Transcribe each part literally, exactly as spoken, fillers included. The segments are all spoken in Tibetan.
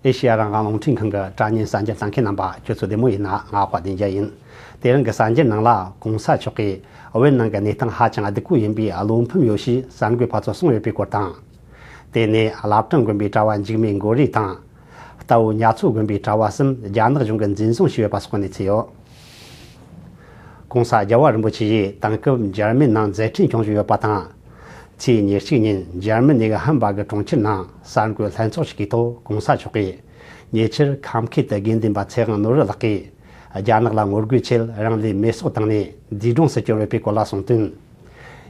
ཨེ་ཤེ་ཡ་རང་དབང་རླུང་འཕྲིན་ཁང་གི་དྲ་བརྙན་གསར་འགྱུར་ལྟ་མཁན་རྣམ་པ་ཁྱོད་ཚོ་བདེ་མོ་ཡིན་ན། ང་དཔལ་ལྡན་རྒྱལ་ཡིན། དེ་རིང་གི་གསར་འགྱུར་ནང་ལ། གོང་ས་མཆོག་གིས་བོད་ནང་གི་གནས་སྟངས་ཧ་ཅང་སྡུག་པོ་ཡིན་པའི་བློ་ཕམ་ཡོད་ཞེས་གསར་འགོད་པ་ཚོར་གསུངས་ཡོད་པའི་སྐོར་དང་། དེ་ནས་བླ་བྲང་དགོན་པའི་གྲྭ་བ་འཇིགས་མེད་མགོན་རིགས་དང་། རྟ་བོ་ཉ་ཚོ་དགོན་པའི་གྲྭ་བ་གསུམ་རྒྱ་ནག་གཞུང་གིས་འཛིན་བཟུང་བྱས་ཡོད་པ་སོགས་གནས་ཚུལ་ཡོད། གོང་ས་རྒྱལ་བ་རིན་པོ་ཆེ་ཡིས་དེང་སྐབས་འཇར་མན་ནང་མཛད་འཕྲིན་སྐྱོང་བཞིན་ཡོད་པ་དང་། ཚེས་ཉེར་གཅིག་ཉིན་འཇར་མན་ནི་གི་ཧམ་སྦར་གི་གྲོང་ཁྱེར་ནང་གསར་འགོད་ལྷན་ཚོགས་ཤིག་གི་ཐོག་གོང་ས་མཆོག་གིས། ཉེ་ཆར་ཁམས་ཁུལ་དུ་དགེ་འདུན་པ་ཚེ་དབང་ནོར་བུ་ལགས་ཀྱིས་རྒྱ་ནག་ལ་ངོ་རྒོལ་ཆེད་རང་ལུས་མེར་སྲེག་བཏང་ནས་འདས་གྲོངས་སུ་གྱུར་ཡོད་པའི་སྐོར་ལ་གསུངས་དོན།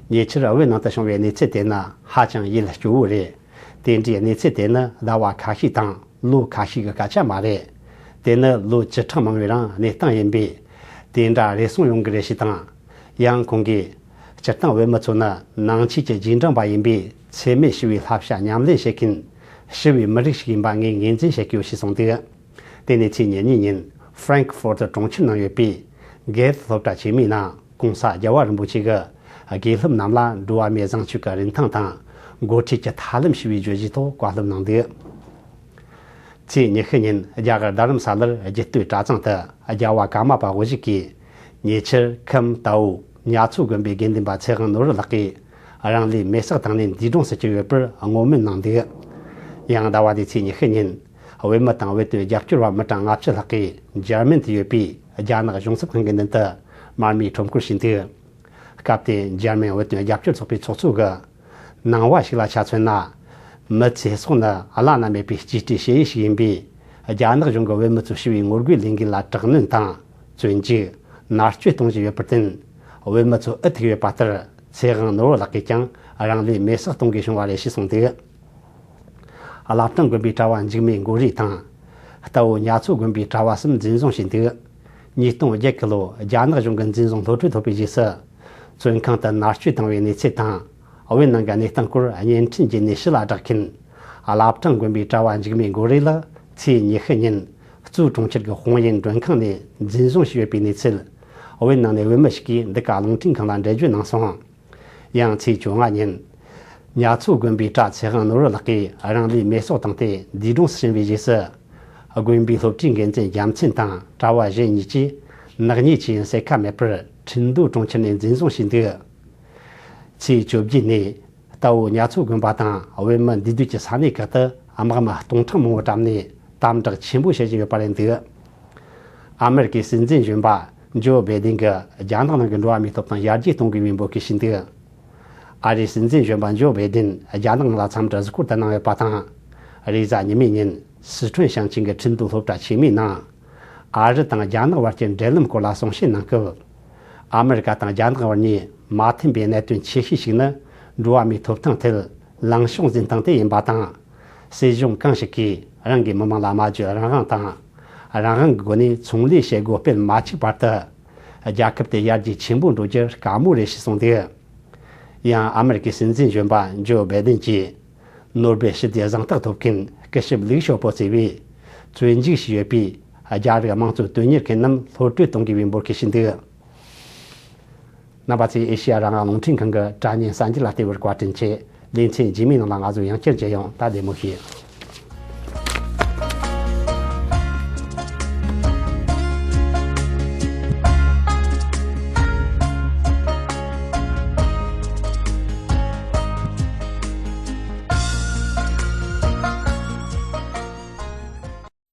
ཉེ་ཆར་བོད་ནང་དུ་བྱུང་བའི་གནས་ཚུལ་དེ་ནི་ཧ་ཅང་ཡིད་སྐྱོ་བོ་རེད། དེ་འདྲའི་གནས་ཚུལ་དེ་ནི་ཟླ་བ་ཁ་ཤས་དང་ལོ་ཁ་ཤས་ཀྱི་སྐད་ཆ་མ་རེད། དེ་ནི་ལོ་བཅུ་ཕྲག་མང་བོའི་རིང་གནས་སྟངས་ཡིན་པས། དེ་འདྲ་རེ་ཟུང་ཡོང་གི་རེད་ཞེས་དང་། ཡང་ཁོང་གིས། སྤྱིར་བཏང་བོད་མི་ཚོ་ནི་ནང་ཆོས་ཀྱི་རྗེས་འབྲང་པ་ཡིན་པས། འཚེ་མེད་ཞི་བའི་བསླབ་བྱ་ཉམས་ལེན་བྱེད་མཁན་ཞི་བའི་མི་རིགས་ཤིག་ཡིན་པ་ངས་ངོས་འཛིན་བྱེད་ཀྱི་ཡོད་ཞེས་གསུངས་འདུག་དེ་ནས་ཚེས་ཉེར་གཉིས་ཉིན་ཧྥ་རན་ཁི་ཧྥོར་ཏུ་གྲོང་ཁྱེར་ནང་ཡོད་པའི་གེ་ཐི་སློབ་གྲྭ་ཆེན་མོའི་ནང་གོང་ས་རྒྱལ་བ་རིན་པོ་ཆེ་གིས་དགེ་སློབ་རྣམས་ལ་འགྲོ་བ་མིའི་བཟང་སྤྱོད་ཀྱི་རིན་ཐང་དང་འགོ་ཁྲིད་ཀྱི་ཐབས་ལམ་ཞེས་པའི་བརྗོད་གཞིའི་ཐོག་བཀའ་སློབ་གནང་འདུག་ཚེས་ཉི་ཤུ་ཉིན་རྒྱ་གར་རྡ་རམ་ས་ལར་རྒྱུད་སྟོད་གྲྭ་ཚང་དུ་རྒྱལ་བ་ཀརྨ་པ་དབུ་བཞུགས་ཀྱིས་ཉེ་ཆར་ཁམས་རྟ་བོ་ཉ་ཚོ་དགོན་པའི་དགེ་འདུན་པ་ཚེ་དབང་ནོར་བུ་ལགས་ཀྱིས་རང་ལུས་མེར་སྲེག་བཏང་ནས་འདས་གྲོངས་སུ་གྱུར་ཡོད་པར་བསྔོ་སྨོན་གནང་འདུག་ཡང་ཟླ་བ་འདིའི་ཚེས་ཉི་ཤུ་ཉིན་བོད་མི་དང་བོད་དོན་རྒྱབ་སྐྱོར་བ་མི་གྲངས་ལྔ་བཅུ་ལྷག་གིས་འཇར་མན་དུ་ཡོད་པའི་རྒྱ་ནག་གཞུང་ཚབ་ཁང་གི་མདུན་དུ་མར་མེའི་ཁྲོམ་སྐོར་བྱས་འདུག་སྐབས་དེར་འཇར་མན་བོད་དོན་རྒྱབ་སྐྱོར་ཚོགས་པའི་ཚོགས་གཙོ་གིས། ནང་པ་ཞིག་ལ་ཆ་མཚོན་ན། མི་ཚེ་སྲོག་ནི་བླ་ན་མེད་པའི་གཅེས་སྤྲས་བྱེད་ཡུལ་ཞིག་ཡིན་པས། རྒྱ་ནག་གཞུང་གིས་བོད་མི་ཚོའི་ཞི་བའི་ངོ་རྒོལ་ལས་འགུལ་ལ་དྲག་གནོན་དང་། བཙོན་འཇུག་མནར་གཅོད་གཏོང་བཞིན་ཡོད་པར་བརྟེན། བོད་མི་ཚོ་ཨུ་ཐུག་ཡོད་པ་ལྟར། ཚེ་དབང་ནོར་བུ་ལགས་ཀྱིས་ཀྱང་རང་ལུས་མེར་སྲེག་གཏོང་དགོས་བྱུང་བ་རེད་ཞེས་གསུངས་འདུག་བླ་བྲང་དགོན་པའི་གྲྭ་བ་འཇིགས་མེད་མགོན་རིགས་དང་། རྟ་བོ་ཉ་ཚོ་དགོན་པའི་གྲྭ་བ་གསུམ་འཛིན་བཟུང་བྱས་འདུག་ཉིས་སྟོང་བརྒྱད་ཀྱི་ལོ་རྒྱ་ནག་གཞུང་གི་འཛིན་བཟུང་གློད་གྲོལ་ཐོབ་པའི་རྗེས་སུ། བཙོན་ཁང་དུ་མནར་གཅོད་བཏང་བའི་གནས་ཚུལ་དང་། བོད་ནང་གི་གནས་སྟངས་སྐོར་བརྙན་འཕྲིན་བརྒྱུད་ནས་ཕྱི་ལ་བསྒྲགས་མཁན། བླ་བྲང་དགོན་པའི་གྲྭ་བ་འཇིགས་མེད་མགོན་རིགས་ལགས་ཚེས་ཉི་ཤུ་ཉིན། གཙོས་གྲོང་ཁྱེར་གྱི་ཧོང་ཡན་མགྲོན་ཁང་ནས་འཛིན་བཟུང་བྱས་ཡོད་པའི་གནས་ཚུལ། བོད་ནང་ནས་བོད་མི་ཞིག་གིས་འདི་ག་རླུང་འཕྲིན་ཁང་ལ་འགྲེལ་བརྗོད་གནང་སོང་། ཡང་ཚེས་བཅོ་ལྔ་ཉིན། ཉ་ཚོ་དགོན་པའི་གྲྭ་ཚེ་དབང་ནོར་བུ་ལགས་ཀྱིས་རང་ལུས་མེ་སྲོག་བཏང་སྟེ་འདས་གྲོངས་སུ་ཕྱིན་པའི་རྗེས་སུ། དགོན་པའི་སློབ་གྲྭའི་འགན་འཛིན་རྒྱལ་མཚན་དང་གྲྭ་བ་གཞན་གཉིས་ཀྱིས་ནག་ཉེས་ཅི་ཡིན་གསལ་ཁ་མེད་པར་ཁྲིན་ཏུའུ་གྲོང་ཁྱེར་ནས་འཛིན་བཟུང་བྱས་འདུག་ཚེས་བཅོ་བརྒྱད་ནས་རྟ་བོ་ཉ་ཚོ་དགོན་པ་དང་བོད་མི་འདུས་སྡོད་ཀྱི་ས་གནས་ཁག་ཏུ་དམག་མི་སྟོང་ཕྲག་མང་པོ་བཀྲམ་ནས་དམ་དྲག་ཆེན་པོ་བྱེད་བཞིན་ཡོད་པ་རེད་འདུག་ཨ་མེ་རི་ཀའི་སྲིད་འཛིན་གཞོན་པ་ཇོ་བྷའི་ཏིན་གྱིས་རྒྱ་ནག་ནང་གི་འགྲོ་བ་མིའི་ཐོབ་ཐང་ཡར་རྒྱས་གཏོང་དགོས་པའི་འབོད་སྐུལ་ཞུས་འདུག་ཨ་རིའི་སྲིད་འཛིན་གཞོན་པ་ཇོ་བྷའི་ཏིན་རྒྱ་ནག་ནང་ལ་འཚམས་འདྲི་གཟིགས་སྐོར་དུ་གནང་ཡོད་པ་དང་། རེས་གཟའ་ཉི་མའི་ཉིན་སི་ཁྲོན་ཞིང་ཆེན་གྱི་ཁྲིན་ཏུའུ་སློབ་གྲྭ་ཆེན་མོའི་ནང་། ཨ་རི་དང་རྒྱ་ནག་བར་གྱི་འབྲེལ་ལམ་སྐོར་ལ་གསུང་བཤད་གནང་སྐབས། ཨ་མེ་རི་ཀ་དང་རྒྱ་ནག་བར་གཉིས་མ་མཐུན་པའི་གནད་དོན་ཆེ་ཤོས་ཤིག་ནི། འགྲོ་བ་མིའི་ཐོབ་ཐང་ཐད་ལངས་ཕྱོགས་འཛིན་སྟངས་དེ་ཡིན་པ་དང་། སྲིད་གཞུང་གང་ཞིག་གིས་རང་གི་མི་མང་ལ་སྨྲ་བརྗོད་རང་དབང་དང་། རང་དབང་གི་སྒོ་ནས་ཚོང་ལས་བྱེད་སྒོ་སྤེལ་མ་བཅུག་བར་དུ། རྒྱལ་ཁབ་དེ་ཡར་རྒྱས་ཆེན་པོ་འགྲོ་རྒྱུ་དཀའ་མོ་རེད་ཞེས་གསུངས་འདུག་ཡང་ཨ་མེ་རི་ཀའི་སྲིད་འཛིན་གཞོན་པ་ཇོ་བྷའི་ཏིན་གྱིས། ནོ་སྦེལ་ཞི་བདེའི་གཟེངས་རྟགས་ཐོབ་མཁན་སྐུ་ཞབས་ལིག་ཞའོ་པོ་གཙོས་པའི་བཙོན་འཇུག་བྱས་ཡོད་པའི་རྒྱ་རིགས་དམངས་གཙོ་དོན་གཉེར་མཁན་རྣམས་གློད་གྲོལ་གཏོང་དགོས་པའི་འབོད་སྐུལ་ཞུས་འདུག་རྣམ་པ་ཚོས་ཨེ་ཤེ་ཡ་རང་དབང་རླུང་འཕྲིན་ཁང་གི་དྲ་བརྙན་གསར་འགྱུར་ལ་བལྟས་པར་བཀའ་དྲིན་ཆེ། ལེ་ཚན་རྗེས་མའི་ནང་ལ་ང་ཚོ་ཡང་བསྐྱར་མཇལ་ཡོང་། ད་བདེ་མོ་བྱོས།